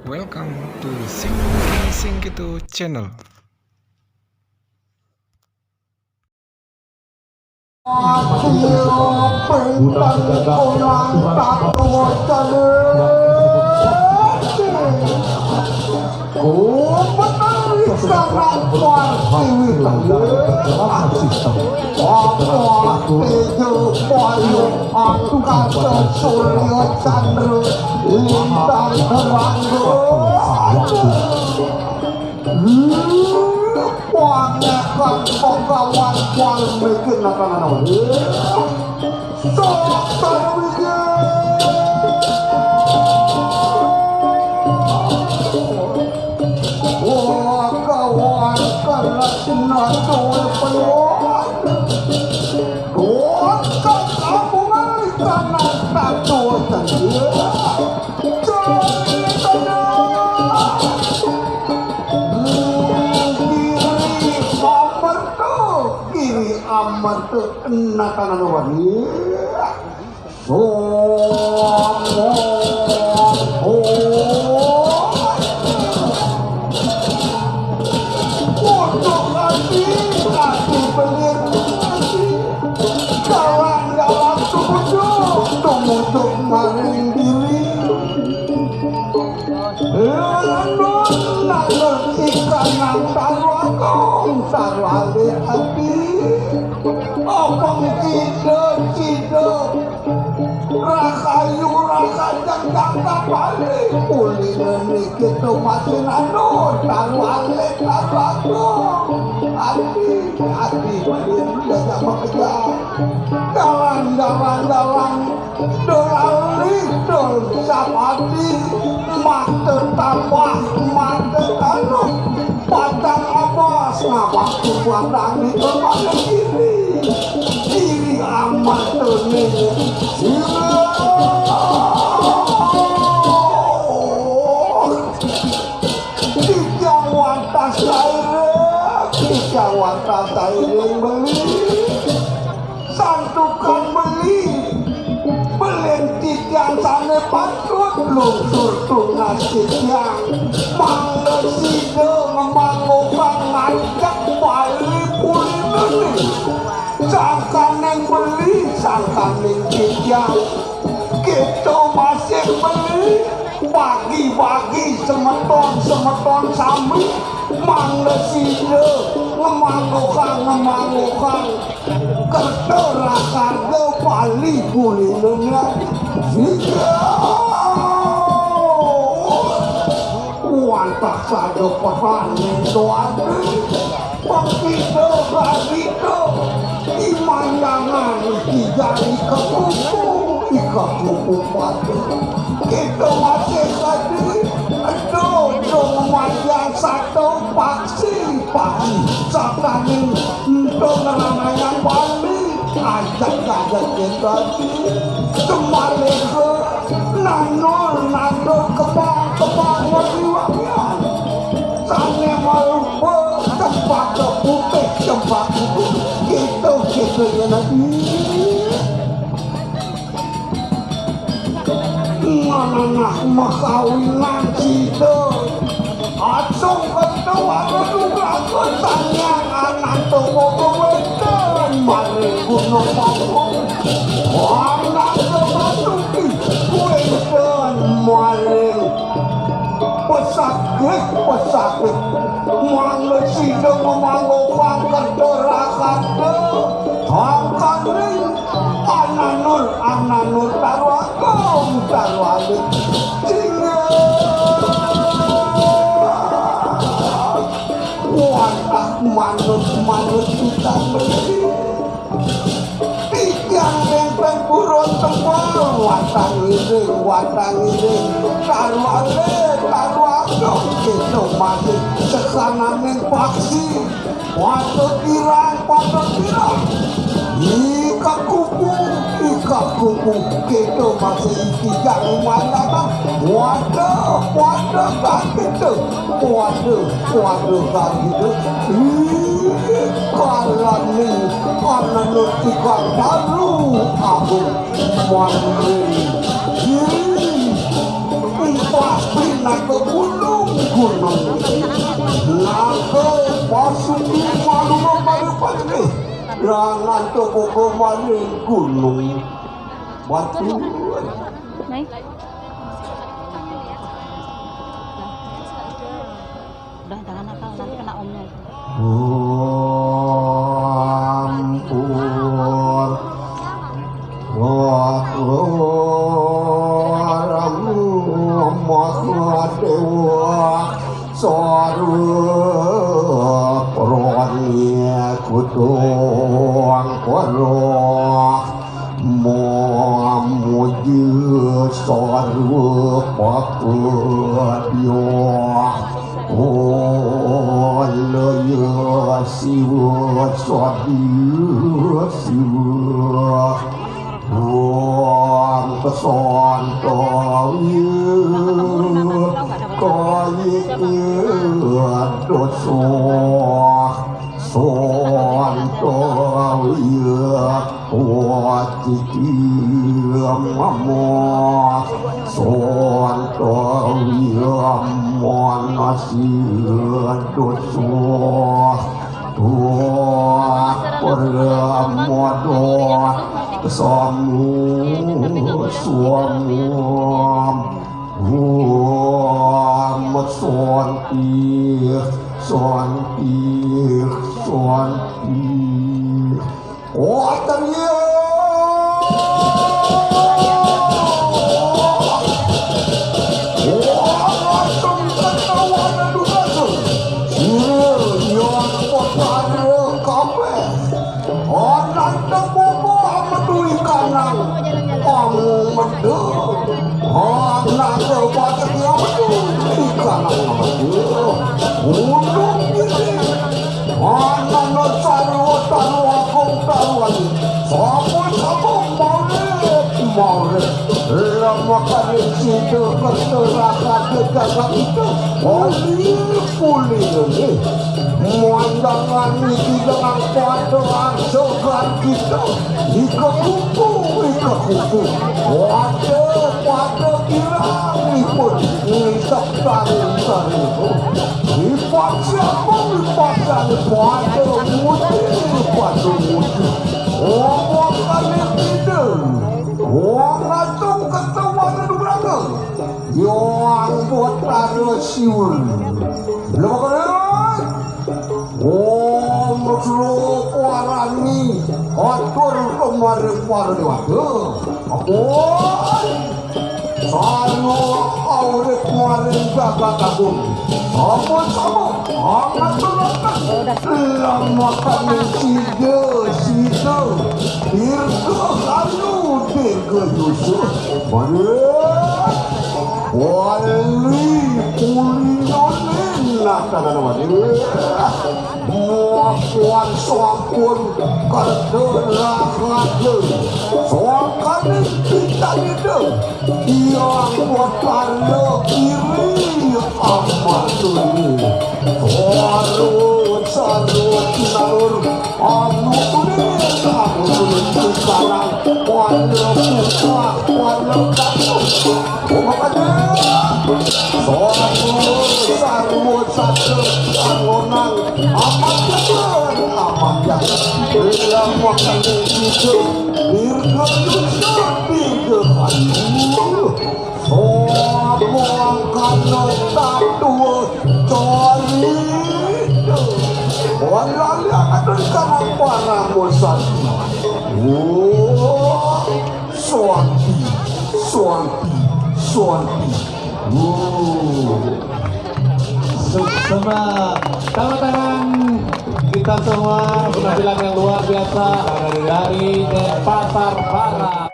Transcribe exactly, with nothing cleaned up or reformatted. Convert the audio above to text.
Welcome to Sing Sing Gitu Channel. Apa tejo payu angkasa surya candra lintang terang. Pangekan Begawan Walmiki nata nanawa. Sok Tarwija. Begawan Kresna duwe penuh. Dosa kabungan kana satu saja. Giri amerta, giri amerta, nata nanawa. Om, om, om. Kodok ati, ati belit ati. Jalan-jalan tumuju, tumuju maring diri. Lanun, lanun ikan nang tarwakong, tarwale ati. Obeng cida-cida. Rahayu rahajeng jangkang bali, ulina niki tumasin anu, tarwale tarwago. Ati, ati, bali jajak makejang. Dalang, dalang, dalang, dolali, dol sapati, mata tambah, mata taluh. Batang abas ngabak kubuatan di kembang kiri. Kiri amat tuning. Titiang wantah sairing, titiang wantah sairing beli. Santukan beli, belin titiang sane patut lungsur tunas titiang. Mangda sida ngemangguhang ngajak bali pulinane. Sangkaning beli, sangkaning titiang. Kita masih beli, bagi-bagi semeton-semeton sami. Mangda sida ngemangguhang, ngemangguhang. Kerta rakarya bali pulinane. Wantah sada pesan ning doane. Pengkita barita. Imandangan iki jari kekuku, ika kuku pati. Kita masih tadi. Aduh, dong manja satu paksi, paksi. Sataning Ento ngeranayang bali, ajak-ajak yen dadi. Kembali ke nandur, nandur kembang, kembang wangi-wangian. Sane marupa cempaka putih, cempaka putih. Gitu, gitu yen dadi. Manah makawinan sida. Acung ketu ada dugaga sanyang ananta moko wenten maring gunung mangkung. Ananta matuki wenten maring pesakit, pesakit. Mangda sida ngemangguhang kerta rakata. Angkaning Ananur, ananur tarwakong, tarwalik. Singgah. Wantah manut, manut kita beli. Titiang ring perguruan tembang, wantah ngiring, wantah ngiring. Tarwalik, tarwakong, kita masih sekananing paksi. Pada kirang, pada kirang. Ika kupu, ika kupu. Kita masih iki jani mandangan. Pada, pada kagita. Pada, pada kagita. Ih, kalani, kalani ika dalu agung. Mangling. Ih, empat pina Gunung-gunung. Naga pasuki malu mari patri. Rangan toko kemari gunung. Batu. Naik. Udah, jangan nakal, nanti kena omnya. Ampun. Wah, wah, Mahadewa, sarwa prani kutung para. Mamuji sarwa papadya. Oleh Siwa Sadi Siwa. Om Santawi Kaya Dosa Santawi Wajiki Mama Santawi Manasi Dosa Tua Pramada Samu Suamu Om Santi Santi Santi. Wah, tadi. Wah, langsung ketawa dan durhaka. Iya, iya, kota kabeh. Anak tepuk amat duit kanang. Kamu medek. Anak tepuk amat duit kanang. Gunung gede. Manana sarwa sarwa kong tarwani. Sapa-sapa maulit, maulit. Lamakane sida kerta rakat jagat kita. Pulih, pulih ni. Mandangan iki dengan pada arsogan kita. Ika kuku, ika kuku. Waduh, waduh, kirang ipun. Ngisap tari-tari. Ipun siapa, ipun siapa. Waduh, muti, waduh, muti. Omongan ini. Wong atung ketuan di belakang. Yoang Batara Siwa. Lho, Pak. Om Sro Warani. Atur kemarin para dewata. Apa? Sarwa awrit maring jagat agung. Sama-sama. Amat terletak. Lamakan sida, sida. Dirga kayu, dirga Yusuf. Mari. Wali pulinonin nakanan wali. Muakuan sampun kerja rahaja. Soakaning pitanida. Yang Batara kiri amat tuli. Sarut, sarut, naur. Anu kulit, anu kulit, sekarang. Warna putih, warna kayu. Umakanya. Sarwo, sarwo, satu, sarwo nang. Amat jalan, amat jalan. Bilang waktu itu, dirga itu, dirga kayu. Sarwo angkana tatua cari. Orang lihat ada ikan apa rambut satu. Wah. Suanti, Suanti, Suanti. Wuh. Sama tangan kita semua, penampilan yang luar biasa dari Denpasar Barat.